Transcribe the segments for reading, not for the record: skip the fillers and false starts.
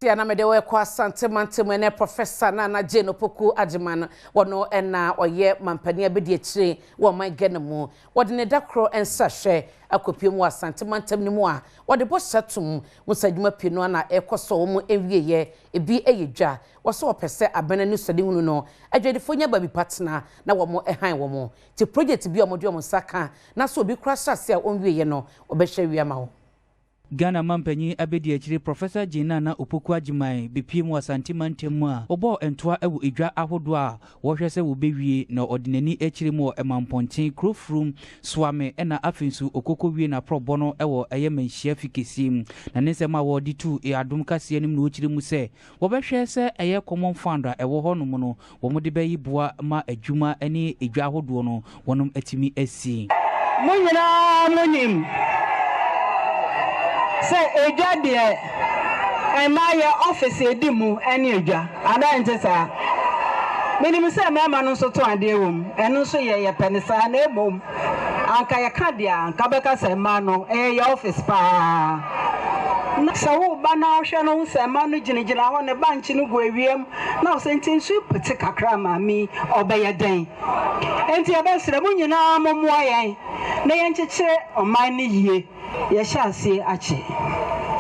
Sia na mede wɔkɔ Asante mantam. Ɛnɛ Professor Nana Jane Opoku Agyeman, wɔno ɛna ɔyɛ mampanin abɛdi akyire wɔ ɔman Ghana mu. Wɔde ne da koro nsahwɛ akɔpie mu wɔ Asante mantam no mu a wɔde bɔ hyɛ tom mu sɛ adwuma pii no ana ɛkɔ so wɔn awieyɛ. Ebi yɛ dwa, wɔsɔ wɔpɛ sɛ abɛn ani sɔde hunu no, adwadifoɔ nya baabi pa tena na wɔn hann wɔn te. Project bi a wɔde wɔn nsa ka na so obi kora hyɛ ase a wɔnwieɛ no, wɔbɛhyɛ wie ama wɔn. Ghana mampanyin abɛdi akyire Professor Jane Nana Opoku Agyeman bepie mu Asante mantam mu a wɔbɔɔ ntoa wɔ edwa ahodoɔ a wɔhwɛ sɛ wɔbɛwie, na ɔde n'ani akyerɛ mu wɔ Ɛmampɔnten, Kurofurum, Soame, ɛna afei nso okoko wie n'aporɔbɔ no wɔ ɛyɛ Manhyia fi kɛseɛ mu. Na ne nsɛm a wɔde tu Adom kaseɛ no mu na wɔkyerɛ mu sɛ wɔbɛhwɛ sɛ ɛyɛ common fund a ɛwɔ hɔnom no, wɔn de bɛyi boa ma adwuma ne edwa ahodoɔ no wɔnom atumi asi. Mo nyinaa monim sɛ edwa deɛ, ɛma yɛ office edi mu ne edwa adan nte saa. Menim sɛ mmarima no nso tɔn adeɛ wɔ mu, ɛno nso yɛ yɛpɛ ne saa, na mmom anka yɛka deɛ a anka bɛka sɛ mmaa no ɛyɛ yɛ office paa. Na sɛ woba na wohwɛ no ho sɛ mmaa no gyinagyina hɔ ne bankye no gu awiam na wo sɛ nti nso pete kakra, maame ɔbɛyɛ dɛn? Enti yɛbɛsrɛ mo nyinaa, mommoa yɛn na yɛnkyekyere ɔman no yie. Yɛhyɛ aseɛ akye,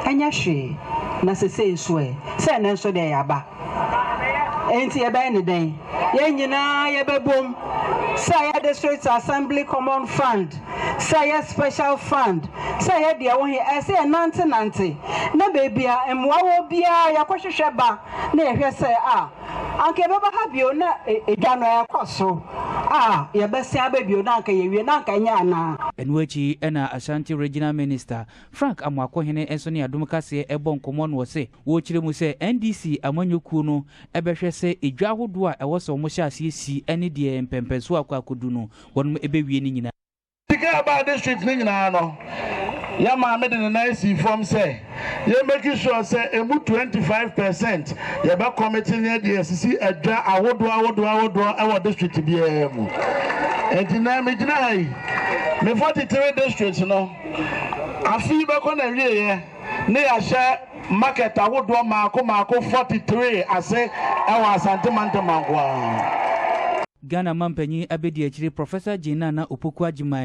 ɛnyɛ hwee, na sesei nso ɛ sɛ ɛnɛ nso deɛ yɛaba, enti yɛbɛyɛ ne dɛn? Yɛn nyinaa yɛbɛbom sɛ ɛyɛ District Assembly Common Fund, sɛ ɛyɛ special fund, sɛ ɛyɛ deɛ wo he, ɛsɛ yɛnantenante na baabi a mmoa wɔ biara yɛkɔhwehwɛ ba na yɛhwɛ sɛ a anka yɛbɛba ha bio na edwa no ɛkɔ so a, yɛbɛsen aba bio na anka yɛwie na anka ɛnyɛ anaa. Ɛno akyi ɛna Ashanti Regional Minister Frank Amoakohene nso ne Adom kaseɛ ɛbɔ nkɔmmɔ no, wɔ sɛ wɔrekyerɛ mu sɛ NDC amanyɔkuo no ɛbɛhwɛ sɛ edwa ahodoɔ a ɛwɔ sɛ wɔn hyɛ aseɛ si ne deɛ mpɛmpɛnso akɔ akɔdu no, wɔn ɛbɛwie no nyinaa. Sika ɛbaa district no nyinaa no, yɛ maame de ne nan si fam sɛ yɛ make sure sɛ emu 25% yɛbɛ commit ne deɛ sisi adwa ahodoɔ ahodoɔ ahodoɔ ɛwɔ district biara mu. Nti na megyina ha yi, me 43 districts no, afi bɛkɔ na wieɛ ne yɛahyɛ market ahodoɔ maako maako 43 ase ɛwɔ Asante mantam nko ara. Ghana mampanyin abɛdi akyire Professor Jane Nana Opoku Agyeman.